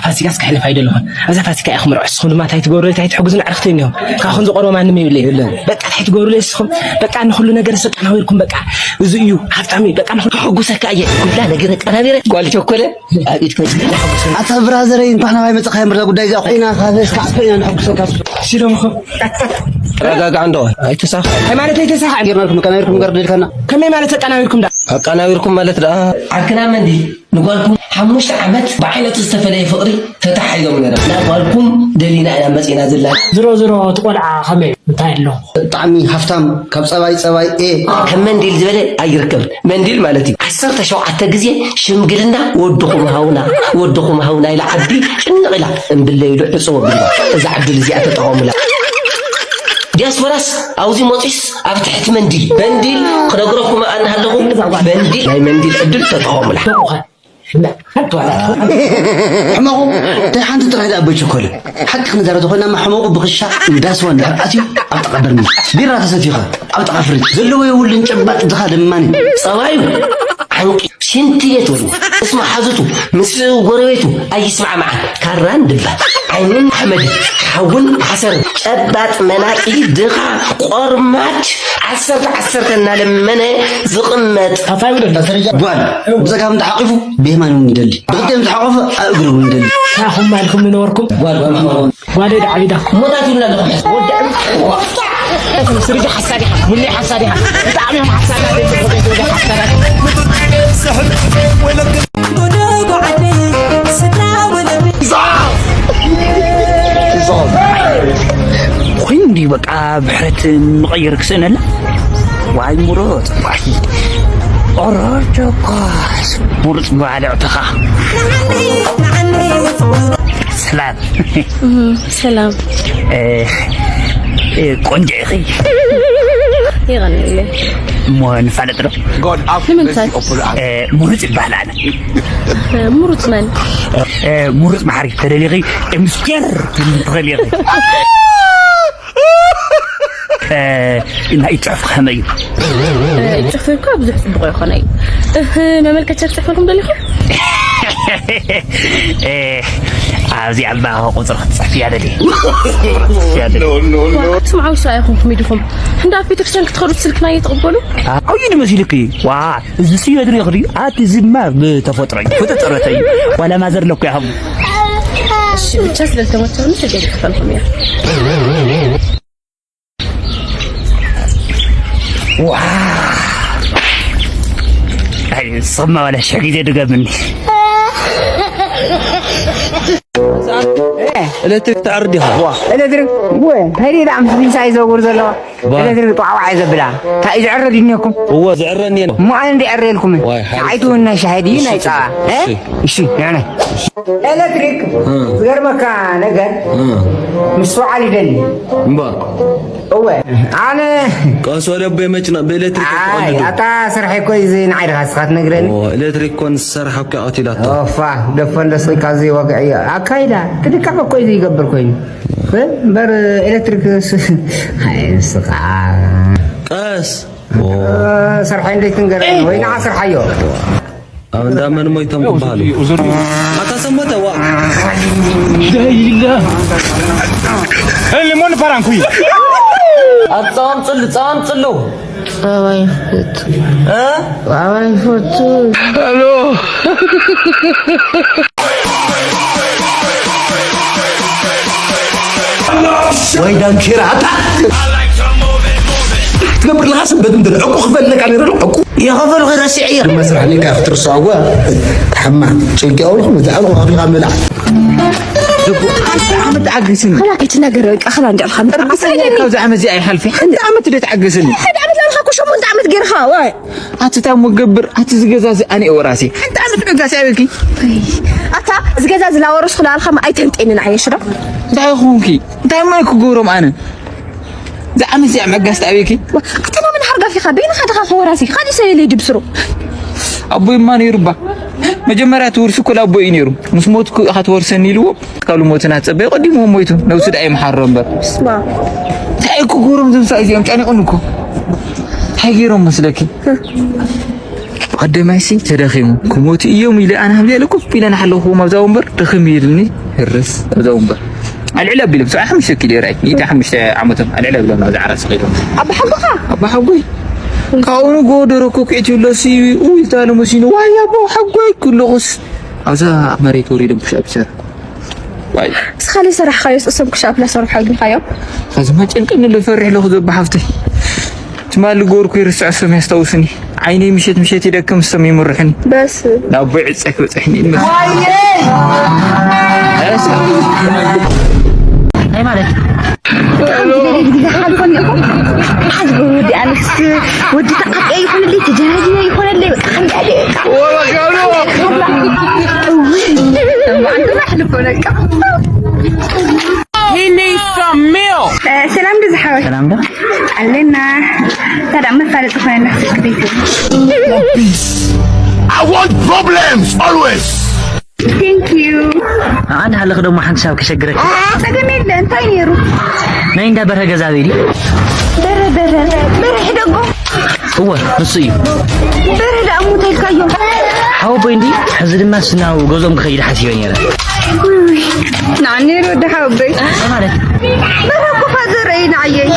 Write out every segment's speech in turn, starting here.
ፋሲካ እስከ ሕልፍ ኣይደለኹን። ኣብዛ ፋሲካ ኢኹም ርዑ። ንስኹም ድማ እንታይ ትገብሩ? እንታይ ትሕግዙን ኣዕርኽቲ እኒሆም። ካብኹም ዝቐርቦ ማንም የብለይ። የለን። በቃ እንታይ ትገብሩ? ንስኹም በቃ ንኹሉ ነገር ሰጣናዊርኩም። በቃ እዚ እዩ ሃብታም እዩ። በቃ ንኹሉ ከሕጉሰካ እየ። ኩላ ነገር ኣቀናቢረ ጓል ቸኮለ ኣብ ኢድካ ይስጥና። ኣታ ብራዘረይ፣ እንኳን ናባይ መጻኻ። የምርዳ ጉዳይ እዚኣ ኮይና፣ ካብ እስካዕ ኮይና ንሕጉሰካ። ሲዶምኹም ረጋጋዕ እንዶ ኣይተሳኻ። ሃይማኖት ኣይተሳኻ። ጌርናልኩም፣ ኣቀናቢርኩም ገር ድልካና። ከመይ ማለት ኣቀናቢርኩም ዳ? ኣቀናቢርኩም ማለት ዳ? ዓርክና መንዲ ንጓልኩም ሓሙሽተ ዓመት ብዓይነቱ ዝተፈለየ ፍቕሪ ተታሓሒዞም ነይሮም። ናብ ጓልኩም ደሊና ኢና መጺና ዘለና። ዝሮ ዝሮ እቲ ቆልዓ ከመይ እዩ? እንታይ ኣሎ? ብጣዕሚ ሃፍታም፣ ካብ ጸባይ ጸባይ ኤ። ከም መንዲል ዝበለ ኣይርከብን። መንዲል ማለት እዩ ዓሰርተ ሸውዓተ ግዜ ሽምግልና ወድኹም ሃውና፣ ወድኹም ሃውና ኢላ ዓዲ ጭንቕ ኢላ እምብለ ኢሉ ዕጽው ኣቢልዋ። እዛ ዕድል እዚኣ ተጠቐሙላ። ዲያስፖራስ ኣብዚ መጺስ ኣብ ትሕቲ መንዲል፣ መንዲል ክነግረኩም ኣነ ኣለኹ። መንዲል፣ ናይ መንዲል ዕድል ተጠቐሙላ። ደቑኸ። ሕመቕ። ሓንቲ ዋላ ሕመቑ እንታይ ሓንቲ ጥራይ ደኣ በቸኮለ። ሓቂ ክንዛረብ ተኾይና፣ ሕመቑ ብኽሻ እንዳ ስዋ እንድሕር ኣትዩ ኣብ ጥቓ በርሚል፣ ቢራ ተሰትዩኸ ኣብ ጥቓ ፍሪጅ፣ ዘለዎ የብሉን ጨባጥ ድኻ ለማኒ። ጸባዩ ዓንቂ ሽንቲ ቤት ወልዎ፣ ምስ መሓዙቱ ምስ ጎረቤቱ ኣይስማዕማዕን። ካራን ድባን፣ ዓይንን ሓመድን፣ ሓውን ሓሰርን፣ ጨባጥ መናጢ ድኻ ቆርማድ ዓሰርተ ዓሰርተ እናለመነ ዝቕመጥ። ጓል ብጸጋም ተሓቂፉ ብየማን እውን ይደሊ፣ ብኽልቲኦም ተሓቆፈ ኣብ እግሪ እውን ይደሊ። ታኹም ማልኩም ምነበርኩም? ጓል ጓል ጓል። ጓል ዶ ዓቢዳ? ሞታት ይብላ ኣለኹም። ወዲ ዓቢ-፣ ስርዲ ሓሳድ ኢኻ፣ ሙሌ ሓሳድ ኢኻ። ብጣዕሚ እዮም ሓሳዳት። ስሕብ ወይ ለግ-፣ ኮይኑ እንዲዩ በቃ ብሕረት ምቐየር ክስእነላ። ዋይ ሙሩፅ፣ ዋይ ኦሮጆ ኳስ፣ ሙሩፅ ባልዕትኻ። ሰላም። እም፣ ሰላም። እ፣ እ፣ ቆንጆ ኢኺ። የቐንየለይ። እሞ ንፋለጥ ዶ? ንምንታይ? እ፣ ሙሩፅ ይበሃል ኣነ። እ፣ ሙሩፅ መን? እ፣ ሙሩፅ መሓሪ ተደሊኺ፣ ኤምስኬር ትኽእል ኢኺ። እ፣ ናይ ጽሑፍ ከመይ እዩ? እ፣ ጽሑፈይ እኳ ብዙሕ ጽቡቕ ኣይኮነ እዩ። እህ፣ መመልከቻ ክጽሕፈልኩም ደሊኹም? እ፣ ኣብዚ ኣባ ቁጽሪ ክትጽሕፍያ ደሊ። ክትጽሕፍያ ደሊ። ዋ፣ ኣቱም ዓውሻ ኣይኹንኩም ኢድኹም። እንዳ ኣብ ቤተክርስትያን ክትኸዱ ስልክና እየትቕበሉ? ኣውዩ ንመሲልኪ? ዋ፣ እዚ ስዮ ድሪኽ ድዩ? ኣቲ ዝማ ብተፈጥሮ እዩ። ፍጡር ጥረት እዩ። ዋላ ማዘር ለኩ ያህቡ። እሺ፣ ብቻ ስለ ዝተመቸኒ ስልከይ ክፈልኩም እያ። ዋ! ኣይ፣ ስማ ዋላ ሽሕ ግዜ ድገምኒ። ኤሌክትሪክ ትዓርድ ኢኻ? ዋ፣ ኤሌክትሪክ? ወ፣ እንታይ ደኣ ምስ ምንታይ ይዘውር ዘለዋ? ዋ። ኤሌክትሪክ ጧዕዋዕ እዩ ዘብላ። እንታይ እዩ ዝዕረ ድንየኩም? እወ፣ ዝዕረ እኒኤ ነው። እሞ ኣነ እንዲዕረየልኩምን? ዋይ፣ ሓሪፍ። ኣይትውን ናይ ሻሂ ድዩ እሺ፣ ናይ ጸባ? እ? እሺ። እሺ፣ ንዕነ። ኤሌክትሪክ እ። ዝገርመካ ነገር እ። ምስትውዓል ይደሊ። እምባ። እወ፣ ኣነ ቀስ በል ኣቦይ፣ መች ና-፣ ብኤሌክትሪክ ኣይ፣ ኣይትቐልዱ። ኣታ ስርሐይ እኮ እዩ፣ እዚ ንዓይ ዲኻ እስኻ ትነግረኒ? ኦ፣ ኤሌክትሪክ እኮ ንሰርሓ እኮ እያ ቀቲላቶ። ኦፋ፣ ደፈን ደስ ኢልካ፣ እዚ ወግዒ እዩ። ኣካይዳ፣ ጥንቃቐ እኮ እዩ ዝገብር ኮይኑ። እ፣ እምበር ኤሌክትሪክ ስ-፣ ኣይ፣ ንስኻ። ቀስ። ኦ። እ፣ ስርሐይ እንዴት ትንገረኒ? ወይ ንዓ ስርሓዮ። ኣብ እንዳ መን ሞይቶም ክበሃሉ? ኣታ ሰሞተ ዋ። ደይለ። እልሞን ፓራንኩይ። ኣብ ጻም ጽሉ፣ ጻም ጽሉ። ጸባይ ፈቱ። እ? ጸባይ ፈቱ። ሄሎ። ወይ ዳንኬራ፣ ኣታ ትነብር ኣለኻ፣ ሰንበት ምድሪ ዕቁ ክፈልለካ ነይሩ፣ ዕቁ። የኸፈልኹ ረሲዐዮ። ድማ ስራሕ ኔካ ክትርስዖ እኳ፣ ተሓማ፣ ጭንቂ ኣውልኹ፣ መዝሓልኹ፣ ኣፍሊኻ ምብላዕ። ዝቡ-፣ ሓንቲ ዓመት ተዓግስኒ። ኸላ ከይትናገር፣ በቃ፣ ኸላ እንዲ ኣልኻ ምጣ። ርብሳ እያ ካብዚ ዓመት እዚኣ ይሓልፊ። ሓንቲ ዓመት ዶ ተዓግስኒ? ሓደ ዓመት ላልኻ እኮ ሸሞንተ ዓመት ጌርኻ፣ ዋይ። ኣቲ ታሞ ገብር፣ ኣቲ ዝገዛዚ ኣነ ወራሲ። ሓንቲ ዓመት ዕጋሲ ኣበልኪ። ኣታ ዝገዛ ዝላወረስኩ ላልኻ፣ ማ ኣይተንጤንን፣ ኣየሽ ዶ? እንታይ ኹንኪ? እንታይ ማይ ክገብሮም ኣነ? ዝዓመት እዚኣ መጋስ ተኣበይኪ? ኣታ ናመን ሓርጋፊኻ? በይንኻ ድኻ ከወራሲ? ካልእ ሰብ የለይ ድብስሩ። ኣቦይማ ነይሩ እባ። መጀመርያ እቲ ውርሲ እኮ ኣቦይ እዩ ነይሩ። ምስ ሞትኩ ኢኻ ትወርሰኒ ኢልዎ። ካብ ልሞትና ጸበይ ቀዲሙ ሞይቱ። ነብሱ ደኣ ይምሓሮ እምበር። ስማ። እንታይ ክገብሮም እዞም ሰብኣይ እዚኦም? ጨኒቑኒ እኮ። እንታይ ገይሮም መስለኪ? ብቐደማይሲ ተደኺሙ ክሞቱ እዮም ኢለ ኣነ ሃብለ ኢለ ኮፍ ኢለ እናሓለኹዎም ኣብዛ ወንበር ድኽም ኢልኒ። ህርስ ኣብዛ ወንበር ኣልዕል ኣቢሎም ሰብዓ ሓሙሽተ ኪሎ ራይ ሚእቲ ሓሙሽተ ዓመቶም ኣልዕል ኣቢሎም ናብዛ ዓራት ሰቒሎም ኣባ ሓጎኻ ኣባ ሓጎይ ካብኡ ንጎ ደረኮ ክዒት ይብለሲ ኢልታ ለመሲኑ ዋይ ኣባ ሓጎይ ክልኹስ ኣብዛ መሬት ወሪዶም ፑሽ ኣፕ ይሰርሑ። ዋይ እስኻ ዘይሰራሕካዮስ እሶም ክሻፕ እናሰርሑ ኣግቢኻዮም። ከዚ ማጨንቀኒ ኣሎ ፈሪሕ ኣለኹ ዘባ ሓፍተይ። ትማሊ ጎርኩ ይርስዖ እሶም ያስታውስኒ። ዓይነይ ምሸት ምሸት ይደክም እሶም ይምርሑኒ። በስ ናቦይ ዕፀ ክበፅሕኒ ይመስል። እንታይ ማለት ሰላም ዶ ዝሓወይ ሰላም ዶ ኣለና። ታዲያ መፋለጢ ኮይና ስልክ ቤት I want problems always. Thank you። ኣንድ ሃለኽ ደሞ ሓንቲ ሳብ ከሸግረክ ጸገም የለ እንታይ ነይሩ? ናይ እንዳ በርሀ ገዛ ቤዲ በረ በረ በረ ሕደጎ እወ ንሱ እዩ በረ ደኣ ሙተልካዮ። ሓወቦይ እንዲ ሕዚ ድማ ስናው ገዞም ክኸይድ ሓሲበ ነይረ ንዓኒ ወዲ ሓወቦይ ማለት በረ እኮ ፋዘረይ ንዓየይ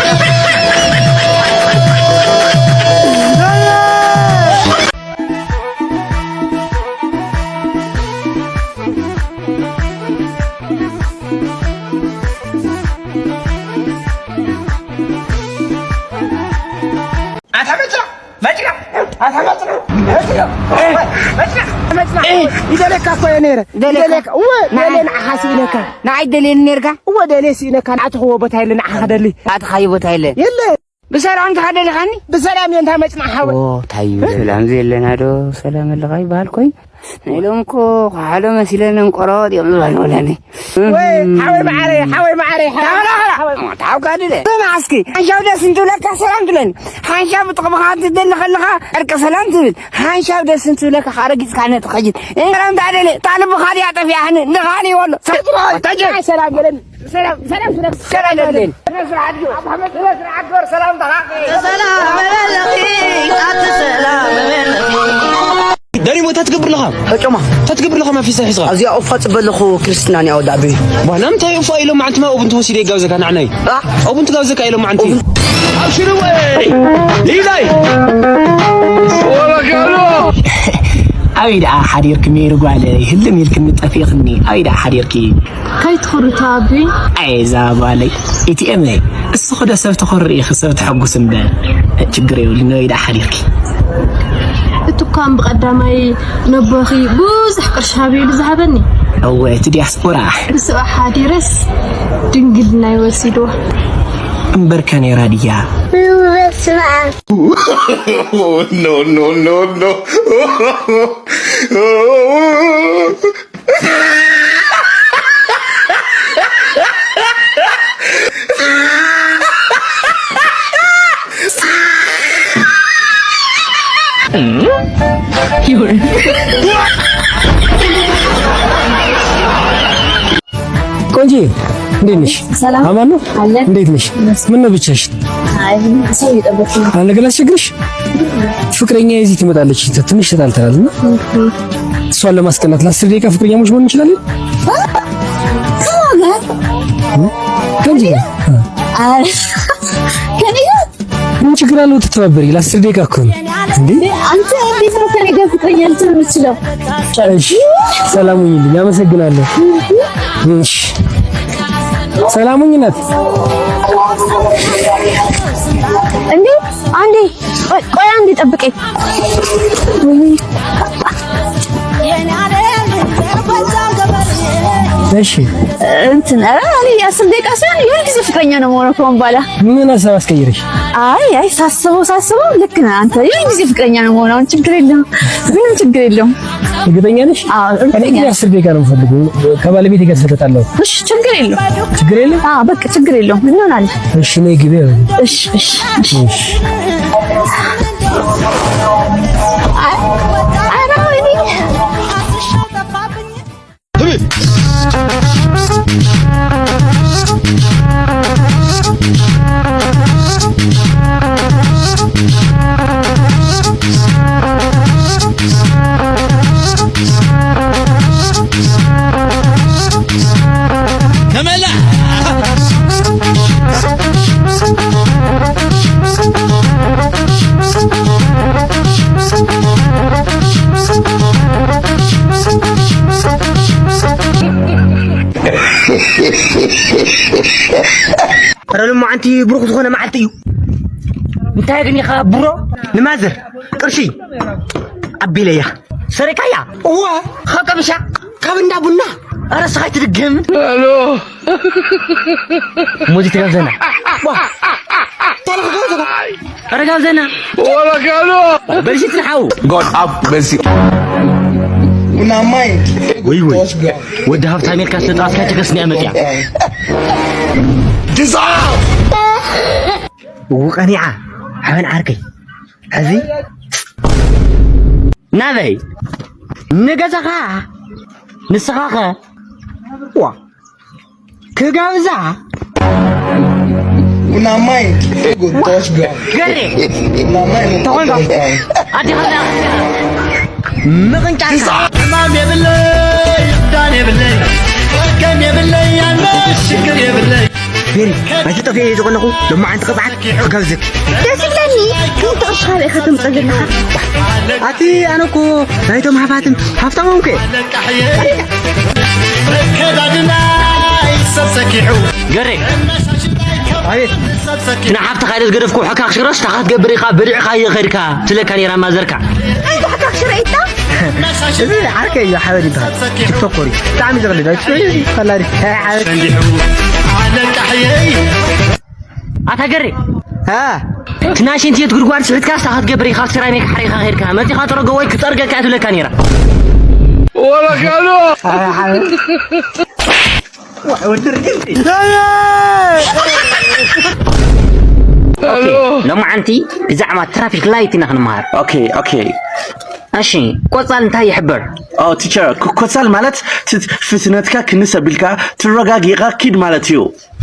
ኣታ መጽና መጽና ኣታ መጽና መጽና መጽና መጽና ኢደለካ እኮ እየ ነይረ ኢደለካ እወ ደለ ንዓኻ ስኢነካ ንዓይ ደልየኒ ነርካ እወ ደልየ ስኢነካ ንዓትኽዎ ቦታ የለ ንዓኻ ክደሊ ኣትኻዮ ቦታ የለ የለ ብሰላም ትሓደልኻኒ ብሰላም እየ እንታ መጽና ሓወ ኦ ታዩ ሰላም ዘየለና ዶ ሰላም ኣለኻ ይበሃል ኮይኑ ኢሎም እኮ ኳሓሎ መሲለንን ቆራወጥ እዮም ዝበልኩለኒ። ወይ ሓወይ መዓረይ ሓወይ መዓረይ ታውካ ድለ ስማ እስኪ ሓንሻብ ደስ እንትብለካ ሰላም ትብለኒ ሓንሻብ ብጥቕምኻ ትደሊ ከለኻ ዕርቂ ሰላም ትብል ሓንሻብ ደስ እንትብለካ ካረጊፅካ ነቲ ኸይድ ሰላም ታደለ ታልብኻ ድያ ጠፊኣኒ ንኻሊ ወሎ ሰላም ገለኒ ዳኒሞ እንታይ ትገብር ኣለኻ? ጨማ እንታይ ትገብር ኣለኻ? ማፊሳ ሒዝኻ ኣብዚኣ ኡፋ ጽበ ኣለኹ ክርስትና ኒ ኣወዳዕ ብዩ ዋላ እንታይ ኡፋ ኢሎም ማዓንቲ ማ ኦብንቲ ወሲደ ይጋብዘካ ንዓናይ ኦብንቲ ጋብዘካ ኢሎም ማዓንቲ ኣብሽርወ ሊላይ ኣበይ ደኣ ሓዲርኪ ሜሪ ጓለይ ህልም ኢልክኒ ጠፊእኽኒ ኣበይ ደኣ ሓዲርኪ ከይትኾሪ ተባቢ። ኣይ እዛ ጓለይ ኢቲ ኤመይ እስኺ ዶ ሰብ ተኾሪ ኢኺ ሰብ ተሐጉሲ እምበር ችግር የብሉን ኣበይ ደኣ ሓዲርኪ። እቲ እኳ ብቐዳማይ ነቦኺ ብዙሕ ቅርሺ ሃቢ ኢሉ ዝሃበኒ። እወ እቲ ዲያስፖራ። ብስብኣ ሓዲረስ ድንግልናይ ወሲድዋ። እምበርከ ነይራ ድያ። በስመ ኣብ። ቆንጂ እንዴት ነሽ? ሰላም አማን ነው። እንዴት ነሽ? ምን ነው ብቻሽ? አይ ሰው እየጠበቅኩ ነው። አንድ ነገር አስቸግርሽ? ፍቅረኛ እዚህ ትመጣለች። ትንሽ ተጣልተናል እና እሷን ለማስቀናት ለአስር ደቂቃ ፍቅረኛሞች መሆን እንችላለን? ከማን ጋር? ከንጂ ከኔ ጋር ምን ችግር አለው? ትተባበሪ። ለአስር ደቂቃ እኮ ነው እንዴ? አንተ እንዴት ነው ከኔ ጋር ፍቅረኛ ልትሆን የምትችለው? እሺ፣ ሰላም ሁኚልኝ። አመሰግናለሁ። እሺ፣ ሰላም ሁኚ እናት። እንዴ አንዴ ቆይ፣ ቆይ አንዴ ጠብቀኝ። እሺ እንትን ኧረ እኔ የአስር ደቂቃ ሳይሆን የሁል ጊዜ ፍቅረኛ ነው መሆነው ከሆን በኋላ። ምን ሀሳብ አስቀይረሽ? አይ አይ ሳስበው ሳስበው ልክ ነህ አንተ። የሁል ጊዜ ፍቅረኛ ነው መሆነው። አሁን ችግር የለም፣ ምንም ችግር የለውም። እርግጠኛ ነሽ? አዎ እኔ እርግጠኛ ግን ነኝ። አስር ደቂቃ ነው የምፈልገው ከባለቤቴ ጋር ስለተጣላሁ። እሺ ችግር የለውም። ችግር የለም? አዎ በቃ ችግር የለውም፣ እንሆናለን። እሺ ነይ ግቢ። እሺ እሺ እሺ። ኧረ ወይኔ። ረ ሎማዓንቲ ብሩኽ ዝኾነ መዓልቲ እዩ። እንታይ ግን ኢኻ ብሮ? ንማዘር ቅርሺ ኣቢለያ ሰሪቃያ። እዋ፣ ካብ ቀምሻ፣ ካብ እንዳ ቡና። ኣረ ስኻ ኣይትድገም። ኣሎ። ሞዚ ትጋብዘና። ዋ። ኣረ ጋብዘና። ወላ ካሎ። በልሽት ንሓው። God have mercy. Una mind. ወይ ወይ። ወዲ ሃብታ ኣሜሪካ ዝተጣስካ ችግርስ ንያ መጽያ። Dissolve. ውቀኒዓ ሓበን ዓርከይ። ሕዚ ናበይ? ንገዛኻ? ንስኻኸ? ዋ። ክጋብዛ? Una mind. Good touch girl. ገሬ። Una mind. ተኾንካ? ኣዲኻ ምቕንጫካ። ሕማም የብለይ፣ ክዳን የብለይ፣ ወገን የብለይ፣ ኣነ ሽግር የብለይ። ሜሪ፣ ናይቲ ጠፊኤ እየ ዝኾነኹ፣ ሎማዓንቲ ቅፅዓት ክጋብዘኪ። ደስ ይብለኒ፣ ግን እቲ ቅርሺ ካበይ ኢኻ ተምፅኦ ዘለኻ? ኣቲ ኣነ እኮ ናይቶም ሃፋትም ሃፍታሞም ከ። ገሬ፣ ኣቤት። ንሓፍትኻ ኢለ ዝገደፍኩ ሕካክ ሽረስ ታኻት ገብር ኢኻ በሊዕኻ እየ ኸድካ ትለካ ነይራ ማዘርካ። ኣይዞ ሕካክ ሽረ ኢታ። እዚ ዓርከይ እዩ፣ ሓበን ይበሃል። ቲክቶከር እዩ። ብጣዕሚ ዘቕልድ እዩ። ፈላዲ። ኣይ፣ ሓበን። ኣታ ገሬ። አ። እቲ ናይ ሽንቲ ቤት ጉድጓድ ስሒትካ ስታኻት ገብር ኢኻ፣ ኣብ ሴራሚክ ሓሪኻ ኸድካ። መጺኻ ጥረጎ ወይ ክጸርገካ እያ ትብለካ ነይራ። ወላ ካሎ። ኣይ፣ ሓበን። ኦኬ፣ ሎማዓንቲ ብዛዕባ ትራፊክ ላይት ኢና ክንመሃር። ኦኬ፣ ኦኬ። እሺ፣ ቆጻል እንታይ ይሕብር? ኦ፣ ቲቸር፣ ኮ-፣ ኮጻል ማለት ት-፣ ፍጥነትካ ክንስ ኣቢልካ ትረጋጊኻ ኪድ ማለት እዩ።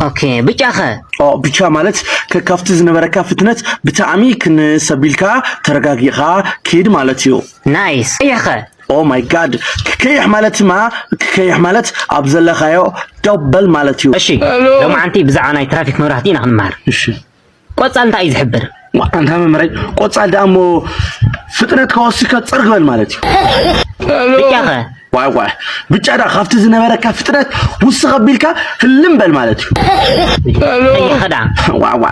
ኦኬ፣ ብጫኸ? ኦ፣ ብጫ ማለት ከ-፣ ካብቲ ዝነበረካ ፍጥነት ብጣዕሚ ክንስ ኣቢልካ ተረጋጊኻ ኪድ ማለት እዩ። ናይስ። ቀይሕኸ? ኦ ማይ ጋድ፣ ክከይሕ ማለትማ፣ ክከይሕ ማለት ኣብ ዘለኻዮ ደው በል ማለት እዩ። እሺ፣ ሎማዓንቲ ብዛዕባ ናይ ትራፊክ መብራህቲ ኢና ክንመሃር። እሺ። ቆጻል እንታይ እዩ ዝሕብር? ዋ፣ ኣንታ መምህረይ፣ ቆጻል ደኣ እሞ ፍጥነትካ ወሲኽካ ጽርግ በል ማለት እዩ። ብጫኸ? ዋይ፣ ዋይ፣ ብጫ ደኣ ካብቲ ዝነበረካ ፍጥነት ውስኽ ኣቢልካ ህልም በል ማለት እዩ። ቀይሕኸ ደኣ? ዋ፣ ዋ፣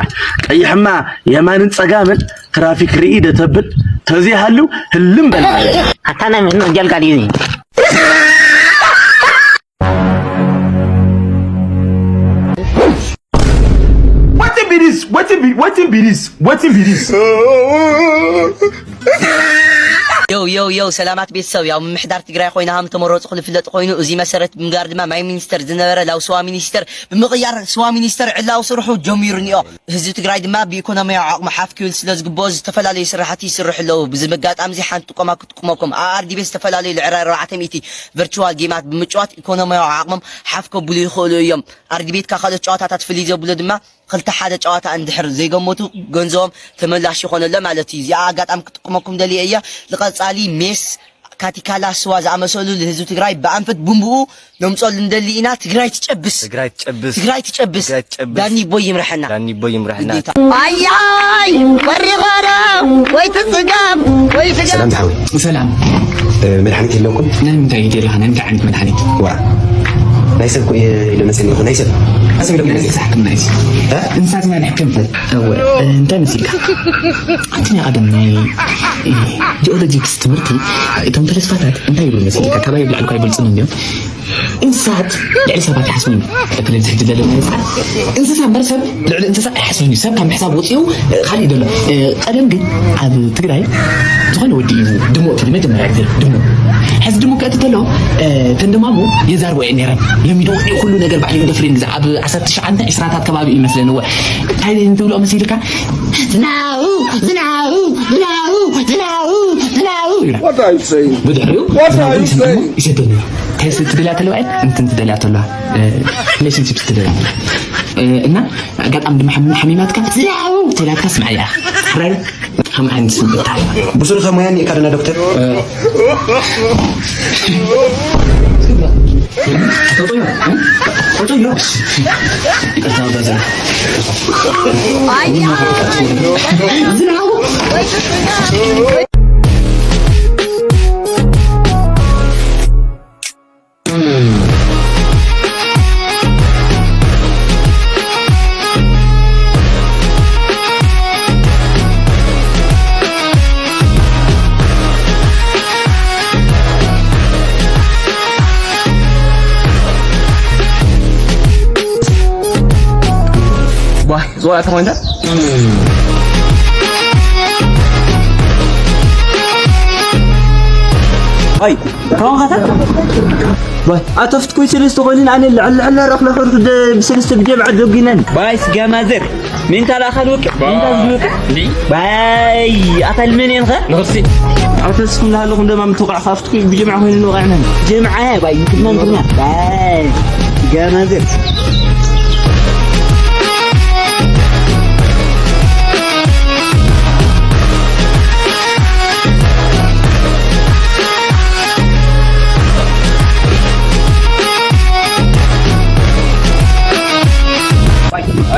ቀይሕማ የማንን ጸጋምን ትራፊክ ርኢ ዶ ተብል፣ ተዘይሃሉ ህልም በል ማለት እዩ። ኣታ ናይ ምሕምቕ ጃልቃ ድዩ እዚ? Wetin be this? Wetin be, wetin be this? Wetin be this? ዮው ዮው ዮው፣ ሰላማት ቤተሰብ። ያው ምምሕዳር ትግራይ ኮይና ከም ተመረፁ ክልፍለጥ ኮይኑ፣ እዚ መሰረት ብምግባር ድማ ማይ ሚኒስተር ዝነበረ ላው ስዋ ሚኒስተር ብምቕያር ስዋ ሚኒስተር ዕላዊ ስርሑ ጀሚሩ እኒኦ። ህዝቢ ትግራይ ድማ ብኢኮኖሚያዊ ዓቕሙ ሓፍ ክብል ስለ ዝግብኦ ዝተፈላለዩ ስራሕቲ ይስርሑ ኣለዉ። ብዚ መጋጣሚ እዚ ሓንቲ ጥቆማ ክጥቁመኩም። ኣብ ኣርዲቤት ዝተፈላለዩ ልዕሊ ኣርባዕተ ሚእቲ ቨርቹዋል ጌማት ብምጭዋት ኢኮኖሚያዊ ዓቕሞም ሓፍ ከብሉ ይኽእሉ እዮም። ኣርዲቤት ካብ ካልኦት ጨዋታታት ፍልይ ዘብሎ ድማ ክልተ ሓደ ጨዋታ እንድሕር ዘይገመቱ ገንዘቦም ተመላሽ ይኾነሎም ማለት እዩ። እዚኣ ኣጋጣሚ ክጥቁመኩም ደልየ እየ። ንቐጻሊ ሜስ፣ ካቲካላ፣ ስዋ ዝኣመሰሉ ንህዝቢ ትግራይ ብኣንፈት ቡምብኡ ነምፀሉ እንደሊ ኢና። ትግራይ ትጨብስ። ትግራይ ትጨብስ። ትግራይ ትጨብስ። ትግራይ ትጨብስ። ዳኒ ቦይ ይምረሐና። ዳኒ ቦይ ይምረሐና። ግዴታ። ኣያይ፣ ወሪቐረ፣ ወይ ትጽገም፣ ወይ ትገም። ሰላም ዝሓወይ። ሰላም። እ፣ መድሓኒት የለውኩም? ናይ ምንታይ ይደልኻ? ናይ ምንታይ ዓይነት መድሓኒት? ዋ። ናይ ሰብ እኮ እየ ኢለ መፅእ ኣለኹ። ናይ ሰብ። ናይ ሰብ ኢለ መፅእ። እንስሳ ሕክምና እዩ። እ? እንስሳት ኢና ንሕክም። እወ፣ እንታይ መሲልካ? ኣንቲ ናይ ቀደም ናይ፣ እ፣ ጂኦሎጂክስ ትምህርቲ፣ እቶም ፈለስፋታት እንታይ ይብሉ መሲልካ? ካባይ ብላዕሊ እኳ ኣይበልጹን እንድዮም። እንስሳት ልዕሊ ሰባት ይሓስቡ እዮም። በተለይ ሕጂ ዘለና ህፃን እንስሳ እምበር ሰብ ልዕሊ እንስሳ ኣይሓስብን እዩ። ሰብ ካብ ምሕሳብ ወፂኡ፣ እ፣ ካሊእ ዘሎ። እ፣ ቀደም ግን ኣብ ትግራይ ዝኾነ ወዲ እዩ ድሙ እትብል መጀመርያ ግዜ ድሙ። ሕዚ ድሙ ከእቲ ተሎ፣ እ፣ ተን ደማሙ የዛርቦ እየን ነይረን። ለሚዶ ኩሉ ነገር ባዕሉ እዩ ደፍሬን ግዜ ኣብ ዓሰርተ ትሽዓተ ዕስራታት ከባቢ እዩ መስለኒ። እወ። እንታይ እንትብልኦ መሲልካ? ዝናቡ፣ ዝናቡ፣ ዝናቡ፣ ዝናቡ፣ ዝናቡ ይብላ። What are you saying? ብድሕሪኡ What ዝናቡ are you ይሰምዑ፣ saying? ይሰደኒ። እንታይ ስ-፣ ትደልያ ተለዋ እየ? እንትን ትደልያ ተለዋ፣ እ፣ ሪሌሽንሺፕ ትደልያ። እ፣ እና ኣጋጣሚ ድማ ሓሚ-፣ ሓሚማትካ፣ ዝናቡ ተላካ ስምዓ እያ። ራይ፣ ከም ዓይነት ስምዒት። ብሱር ከ ሙያ እኒኤካ ዶ ዶክተር? እ፣ ዋታ ኮይንካ? ኣይ፣ ከማን ኸታ? ባይ፣ ኣቶ ፍትኩይ ሰለስተ ኮይንን ኣነ ልዕል ልዕል ረኽለ ኸርኩ ደ-፣ ብሰለስተ ብጀምዓ ደጉነን። ባይ፣ ስጋ ማዘር። ምን ታላ ኻል ወቅ? ምን ታላ ወቅ? እንዲ? ባይ፣ ኣታ ልመን የንኸ? ንኽርሲ። ኣታ ስኹም ላሃለኹም ደማ ምትውቃዕ ኻፍትኩ ብጀምዓ ኮይንን ወቃዕነን። ጀምዓ፣ ባይ፣ ምትመን ትርና። ባይ፣ ስጋ ማዘር።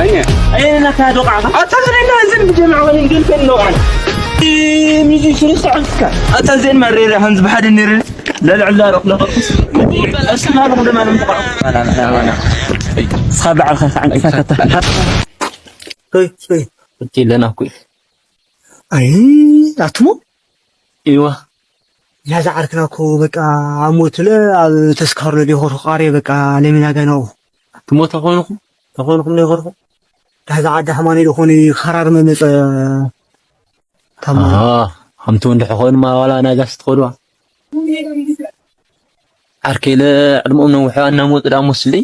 ኣይነ። ኣይነ ናታ ዶቃ። ኣታ ዘረና ዝን ብጀምዓ ወን ግን ከን ዶቃ። እ፣ ሚዚ ሽሩ ሰዓትካ። ኣታ ዘን ማሬራ ሃንዝ ብሓደ ነረ። ለልዕላ ረኽ ለኸ። እስና ረኽ ደማ ነምጣ። ስኻ በዓል ኸ ዓንቅፋ ከታ። ሆይ፣ ሆይ። እቲ ለና ኩይ። ኣይ፣ ኣትሞ? ኢዋ። ያዛ ዓርክና እኮ በቃ ኣብ ሞትለ ኣብ ተስካሩ ለዲ ኾርኹ ቃሬ በቃ ለሚና ገናው። ትሞት ተኾንኹም? ተኾንኹም ለይኾርኹ? ዳዛ ዓዲ ሕማኔ ዝኾነ ኻራር መመጸ ታማ። ኣሃ፣ ከምቲ ወንድሒ ኾንማ ዋላ ናጋስ ትኸድዋ? ዓርከይ ለ ዕድመኦም ነውሐ እናሞቱ ዳ መስሊ?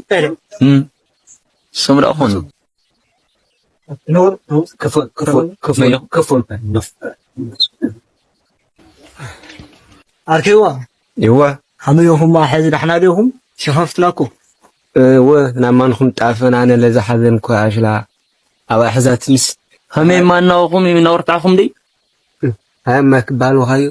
እም። ስም ዳ ኾኑ? ክፉ፣ ክፉ፣ ክፉ፣ ክፉ። ኣርከይዋ። ይዋ። ከመይ ኢኹም? ሕዚ ዳሕና ዲኹም? ሸፋፍትና እኮ። እወ፣ ናብ ማንኹም ጣፈን ኣነ ለዛ ሓዘን እኮ ኣሽላ ኣብ ኣሕዛትንስ። ከመይ ማናውኹም እዩ ነውርታኹም ደይ? ሃያ ማክባል ወኻዩ።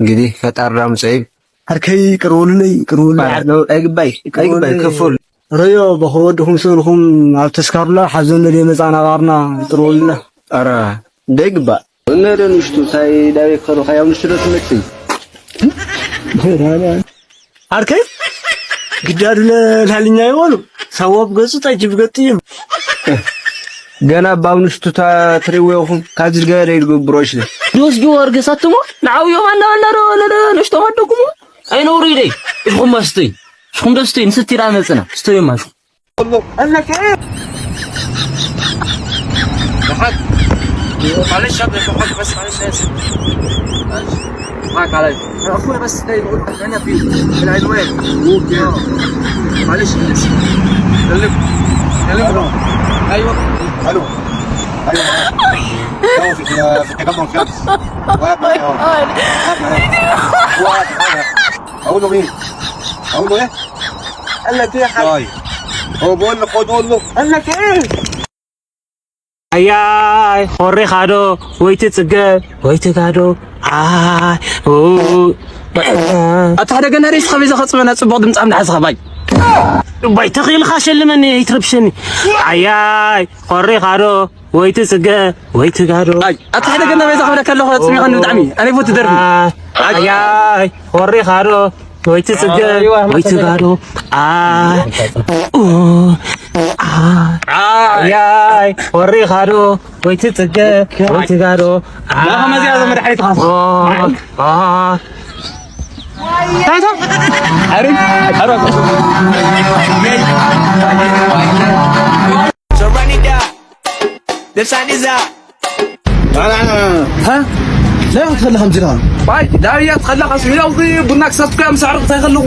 እንግዲህ ፈጣሪ ዳምፀ እዩ። ኣርከይ ቅርቡልለይ፣ ቅርቡልለይ። ኧረ፣ ኣይግባይ፣ ኣይግባይ፣ ቅርቡልለይ። ክፉል። ረዮ፣ በኸወድኹም ሰንኹም ኣብ ተስካሩላ ሓዘን ለደየ መጻና ባርና ቅርቡልና። ኧረ፣ ደግባ። እነ ደንሽቱ ሳይ ዳቤት ከሩ ኻያም ንሽቱ ትመጽይ። ኣርከይ ግዳዱ ለልሃልኛ ይበሉ። ሰዎ ብገጹ፣ ጠጅ ብገጹ እዩ። ገና ባብ ንሽቱ ታ-፣ ትሪእዎ ኢኹም። ካብዚ ገለ ይድጉ ብሮሽ። ዶስ ጆ ወርገሳትሞ ንዓውዮም ኣናባና ዶ፣ ዶ፣ ዶ፣ ንሽቶ ወደኩሞ። ኣይነውሩ ኢደይ። እሽኹም መስተይ። እሽኹም ደስተይ፣ ንስቲ ዳ መጽና። ስተይ ማሽኹም። معلش يا ابني، بحط بس، معلش، آسف. معلش. معاك عليا. أخويا بس ده يقول لك أنا في، في العنوان. أوكي. آه. معلش، أنا آسف. كلمه. كلمه. أيوه. ألو. أيوه. أيوه. هو في، في التجمع الخامس. واقف معايا أهو. واقف معايا. أقول له مين؟ أقول له إيه؟ قال لك إيه يا حاج؟ طيب. هو بيقول لك خد، قول له. قال لك إيه؟ ኣያይ ኾሪኻ ዶ ወይ ትጽገ ወይ ትጋዶ። ኣይ ኡ። ኣታ ሓደ ገና ሬስ ኸቢዛ ኸጽበና ጽቡቕ ድምጻ ምድሓ ዝኸባይ። ባይ ተኺልኻ ሸልመኒ ኣይትረብሸኒ። ኣያይ ኾሪኻ ዶ ወይ ትጽገ ወይ ትጋዶ። ኣይ ኣታ ሓደ ገና በዛ ኸብዳ ከለኹ ጽሚኻ ብጣዕሚ ኣነ ፎት ደርቢ። ኣያይ ኾሪኻ ዶ ወይ ትጽገ ወይ ትጋዶ። ኣይ ኡ። ኣይ ወሪኻ ዶ ወይ ትጽገ ወይ ትጋዶ። ዳኸ መዚያ ዘመድ ሓይት ኻፍ። ኦ፣ ኦ። ታይቶ? ኣሪ፣ ኣሮ። Serenidad. The sun is up. ሃ? እንታይ ክትከለኻ ከምዚ ኢልካ? ዋይ፣ ዳብያ ትኸለኻ ስሚላ ውዚ ቡና ክሰትኩ እያ ምስ ኣዕሩኽተይ ከለኹ።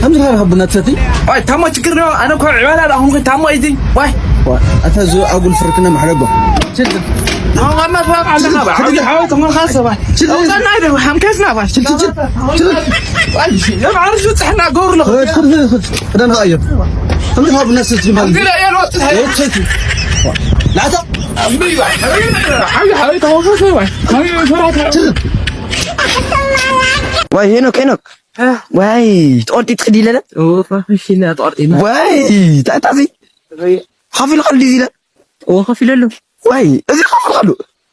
ከምዚ ኢልካ ቡና ትሰቲ? ዋይ፣ ታሞ ችግር ነው። ኣነ እኮ ዕባላ ዳኹም ታሞ እዩ እዚ። ዋይ። ዋይ፣ ኣታ እዚ ኣጉል ፍርክና ማሕለጎ። ሽል፣ ሽል። ታሞ ማማ ትባብ ኣለና ባ። ሽል፣ ሽል። ሓወይ ተመልኻ ሰባ። ሽል፣ ሽል። ኣውጣና ኢሉ ሓምከስና ባ። ሽል፣ ሽል፣ ሽል። ሽል። ዋይ፣ ለማዕርሹ ጽሕና ገብሩ ለኹ። ኸድ፣ ኸድ፣ ኸድ፣ ኸድ። ክዳን ኸኣዮ። ከምዚ ኢልካ ቡና ትሰቲ ማለት። ከምዚ ኢላ እየ ልወጽእ። ወጥሰቲ። ላታ። ዋይ ሄኖክ፣ ሄኖክ። እ? ዋይ ትቆርጢ ትኽዲ ኢለለ? ኦ፣ ፋሽን እያ ትቆርጢ ኢለ። ዋይ ታታዚ። ወይ። ኻፊል ኻል ዲዚ ኢለ? ኦ፣ ኻፊል ኣሎ። ዋይ፣ እዚ ኻፊል ኻሉ?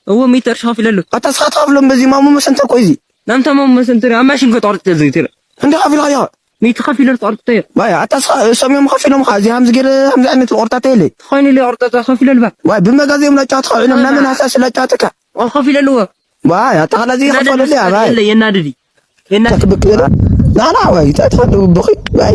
እዎ፣ ሚእቲ ቅርሺ ኻፊል ኣሎ። ኣታ ስኻ ትኸፍሎም በዚ ማሙ መሰንተር እኮ እዚ። ናምታ ማሙ መሰንተር፣ ኣብ ማሽን እኮ ትቆርጥ ዘይ ትረ። እንደ ኻፊል ኻያ? ሚእቲ ኻፊል ኣሎ ትቆርጥ እየ። ዋይ፣ ኣታ ስኻ፣ እሶም እዮም ኻፊሎም ኻ፣ እዚ ሃምዚ ገይረ፣ ሃምዚ ዓይነት ቁርጣት የለ። ትኾይኑ ኢለ ቁርጣት ኻፊል ኣልባ። ዋይ፣ ብመጋዝ እዮም ላጫወትኻ፣ ዒኖም ናመን ሃሳስ ላጫወትካ። ኦ፣ ኻፊል ኣለዎ። ዋይ፣ ኣታ ኸላዚ ኸፈለልያ፣ ዋይ። የናድድ። የናድድ። ተትብክ ናና፣ ዋይ፣ ተትፈዱ ብኺ፣ ዋይ።